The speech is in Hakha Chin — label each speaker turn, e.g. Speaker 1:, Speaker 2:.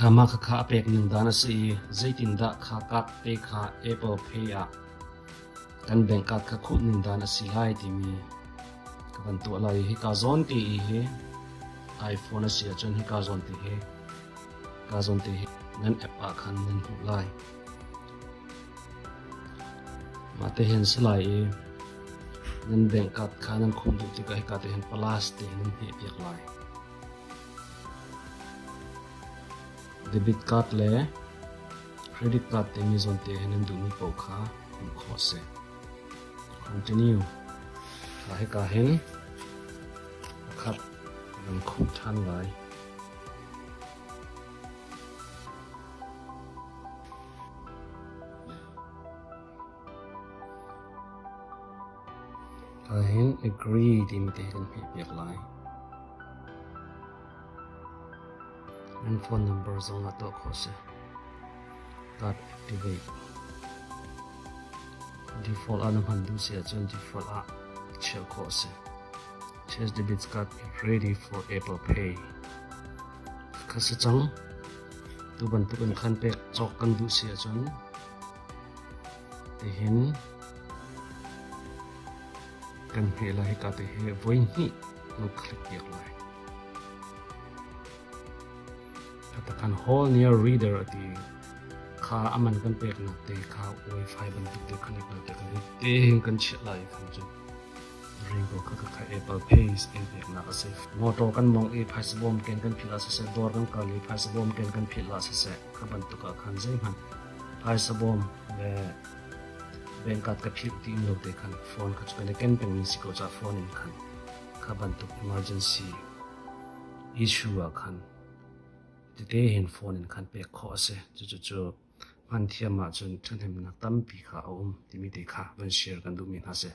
Speaker 1: Kha mah khakha a pek ning dan a si i zeitindah kha card te kha Apple Pay ah kan bank card kha khuh ning dan a si lai timi ka van tuah lai i hika zawn te i hi iPhone a si ahcun hika zawn te hi ka zawn te hi nan app ah khan nan hmuh lai. Mah te hin si lai i nan bank card kha nan khumh duh tikah hika te hin plus te nan hmeh piak lai. Debit card le credit card timi zawn te hi nan duhmi paoh kha hmuh khawh a si. Continue. Kha hika hin pakhat nan khuh ṭhan lai. Ahhin agree timi te hi kan hmeh piak lai. Nan phone number zong ah tuah khawh si. Card activate. Default ah na hman duh si ahcun default ah chiah khawh si. Chase debit card ready for Apple Pay. Kha si cang. Tu bantuk in khan pek cawk kan duh si ahcun Tihin kan hmeh lai hika te hi voi hnih nan click piak lai. Katakan hall near reader ati kha aman kan pek nak te kha wifi bantuk te connect nak te kan te hin kan chiah lai khan cu ringo kha kha Apple Pay in pek nak a si. Motor kan mong i phaisa bawm ken kan phil ah siseh dawr kan kal i phaisa bawm ken kan phil ah siseh kha bantuk ah khan zeihmanh phaisa bawm le bank card ka philh ti in lo te khan phone kha cu kan i ken pengmi si ko caah phone in khan kha bantuk emergency issue ah khan tete hin phone in khan pek khawh a si. Cucu cu hman thiam ahcun ṭhahnemnak tampi kha a um timi te kha van share kan duhmi hna si.